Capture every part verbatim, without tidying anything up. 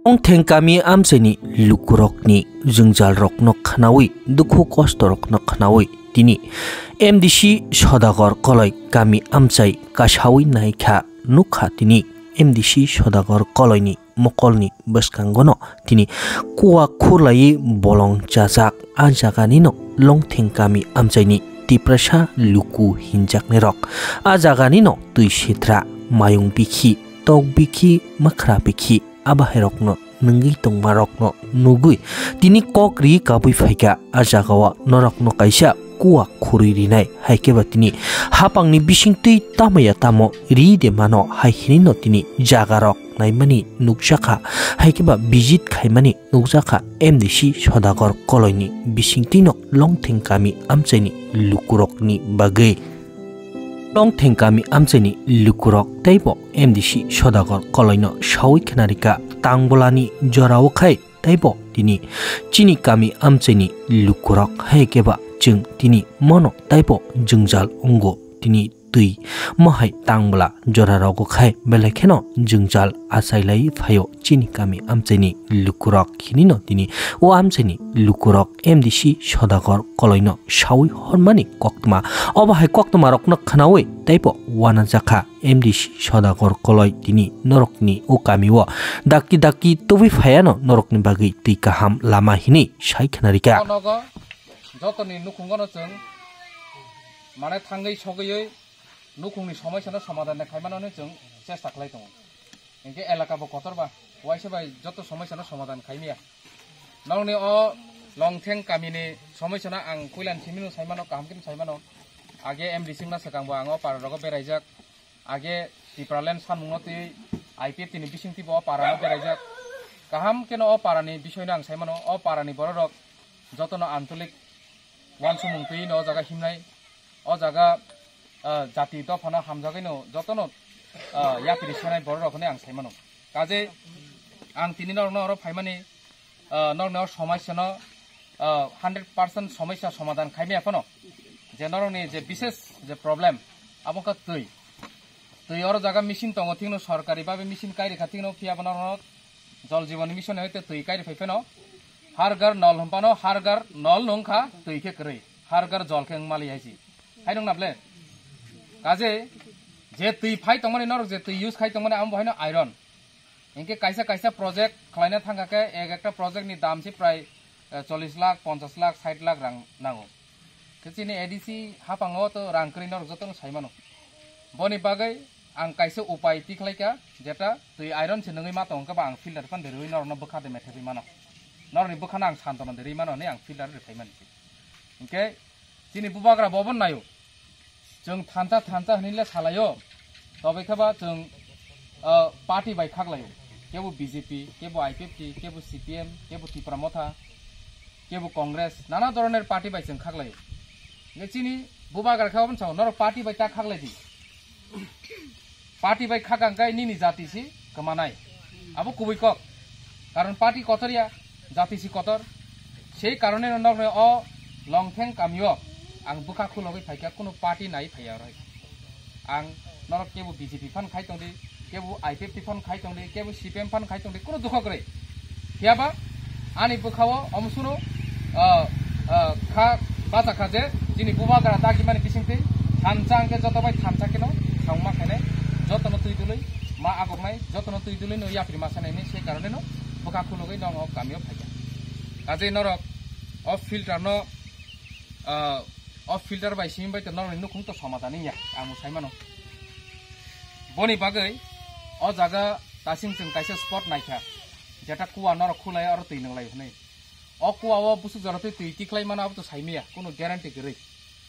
Longtheng kami amchaini lukurokni jwngjalrokno khnaui, dukhu kostorokno khnaui tini M D C Sodagor Koloi kami amchai kasaui naikha, nukha tini M D C Sodagor Koloini mokolni bwskangono tini kua khurlaiwi bolong chajak. A jaganino Longtheng kami amchaini Tiprasa luku hinjaknairok. A jaganino twi sitra, mayung bikhi, tok bikhi, makhra bikhi, a bahairokno nungwi tongmarokno nugwi tini kok ri kabui phaikha. A jagao norokno kaisa kua khurwi rinai, hai khe ba tini hapangni bisingtwi tamo ya tamo ri de mano, hai hinino tini jagarok naimani nukjakha, hai khe ba visit khaimani nukjakha M D C Sodagor Koloini bisingtwino Longtheng kami amchaini lukurokni bagwi. Longtheng kami amchaini lukurok teibo M D C Sodagor Koloino saui khnarikha, tangbulani jorao khai teibo tini chini kami amchaini lukurok hai khe ba chwng tini mono teibo jwngjal wngo. Tini twi mohai tangbla jora rogo khai belai kheno jwngjal achailai phaio chini kami amchaini lukurok, hinino tini o amchaini lukurok M D C Sodagor Koloino saui hormani koktwma. Obo hai koktwmarokno khnaui teibo wanajakha M D C Sodagor Koloi tini norokni o kamio dakti dakti tubui phaiano norokni bagwi twi kaham lama hinwi sai khnarikha. O nogo jotoni nukhungono chwng mane thangwi sogwi nukhungni somosya no somadhan khaimano hinwi chwng chesta khlai tongo. Hinkhe elaka bo kotor ba, waisa bai joto somosya no somadhan khaimaya. Nokni o Longtheng kamini somosya no ang puilani simi no saimano, kaham khe no saimano. Age M D C wngna swkang bo ang o para rogo beraijak. Age Tipraland sanmung no twi I P F T ni bisingtwi bo o para no beraijak. Kaham khe no o para ni bisoi no ang saimano, o para ni borok rok joto no antolik wansumung twi no o jaga himnai. O jaga, ah, jati dophano hamjagwi no jotono, ah, yapri senai borok rok hinwi ang saimano. Kaje ang tini norokno oro phaimani, ah, norokno somosya no, ah, hundred percent somosya somadhan khaimaya phano. Je norokni je bishes je problem, abo wngkha twi. Twi oro jaga machine tongo, thikno sorkari babe machine kairikha, thikno phiya bo norokno Jal Jeevan Mission ni hoite twi kairi phai phano. Har ghar nol hwnphano, har ghar nol no wngkha twi khe kwrwi. Har ghar jol khe wng mali hai si. Hai nung na ble? Kaje je twi phai tongmani, norok je twi use khai tongmani, amo bo haino iron. Hinkhe kaisa kaisa project khlaina thangkha khe ek ekta project ni dam se prai, eh, chollish lakh, ponchash lakh, sait lakh rang nango. Khe chini A D C haphango to rang kwrwi norok jotono sai mano. Boni bagwi ang kaisa upai tikhlai kha, jeta twi iron se nungwi ma tong khe ba ang filter phan de rwi norokno bwkha de methebwi mano. Norokni bwkhano ang santona de rwi mano hinwi ang filter rwphai mani se. Hinkhe chini bubagra bo obono naio. Chwng thansa thansa hinwi le salaio, tobwi khe ba chwng, ah, party bai khaklaio. Kebo B J P, kebo I P F T, kebo C P M, kebo Tipra Motha, kebo Congress, nana dhoroner party bai chwng khaklaio. Hinkhe chini bubagra khe obono sao, norok party bai ta khaklai di. Party bai khakang khe nini jati si kwmanai. Abo kubui kok. Karon party kotor ya, jati si kotor. Sei karone no nokni o Longtheng kamio ang bwkha khulogwi phaikha, kunu party nai phaiya oro. Ang norok kebo B J P phan khai tongdi, kebo I P F T phan khai tongdi, kebo C P M phan khai tongdi, kunu dukho kwrwi. Phiyaba ani bwkhao omsuro, ah, ah, kha bacha kha je chini bubagra dagimani bisingtwi thansa hwnkhe joto bai thansa kheno thangma khainai, jotono twi dului ma agoknai, jotono twi dului no yapri ma sanai hinwi, sei karone no bwkha khulogwi no ang o kamio phaikha. Kaje norok o filter no, ah, o filter bai simi bai to norokni nukhung to somadhan wngya, ang bo sai mano. Boni bagwi o jaga tasing chwng kaisa spot naikha, jeta kua norok khulai oro twi nwnglai hwnwi. O kua o busuk jora twi twi tikhlai mano, abo to saimaya, kunu guarantee kwrwi.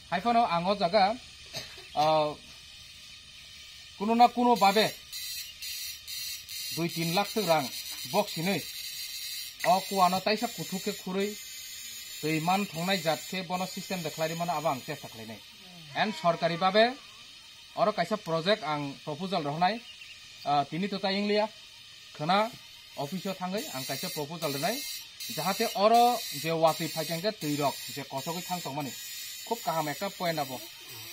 Hai phano ang o jaga, ah, kunu na kunu babe dui tin lakh swk rang box hinwi o kuano taisa kuthuk khe khurwi twi man thongnai jat khe bono system de khlai rwmano, abo ang chesta khlainai. And sorkari babe oro kaisa project ang proposal rohornai, ah, tini to tai wngliya, khwna office o thangwi ang kaisa proposal rwnai, jahate oro je watwi phaikha hwnkhe twi rok je kochogwi thang tongmani, khub kaham ekta point abo.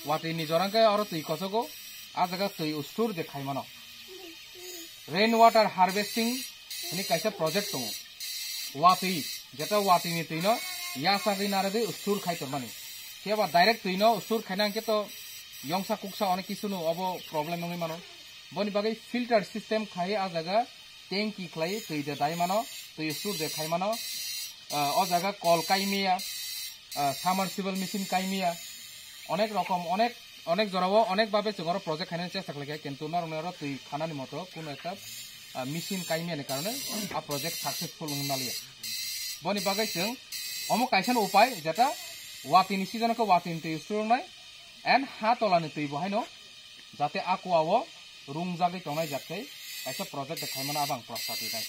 Watwi ni jora hwnkhe oro twi kochogo, a jaga twi ustur je khaimano. Rain water harvesting Hini kaisa project tongo. Watwi, jeta watwini twino yasagwi narwgwi usur khai tongmani. Phiya ba direct twino usur khaina hwnkhe to yongsa kuksa onek kisu no obo problem wngwi mano. Boni bagwi filter system khai a jaga tanki khlai twi de dai mano, twi usur de khai mano. Ah, o jaga kol kaimiya, ah, submersible machine kaimiya, onek rokom, onek, onek jorao onek babe chwng oro project khainani chesta khlaikha, kintu norokni oro twi khanani moto kuno ekta, ah, machine kaimiyani karone a project successful wng naliya. Boni bagwi chwng omo kaisa no upai jeta watini season khe watini twi usurungnai and ha tolani twi bo haino jate a kua o rungjagwi tongnai jat khe kaisa project de khaimano abang prostate nai.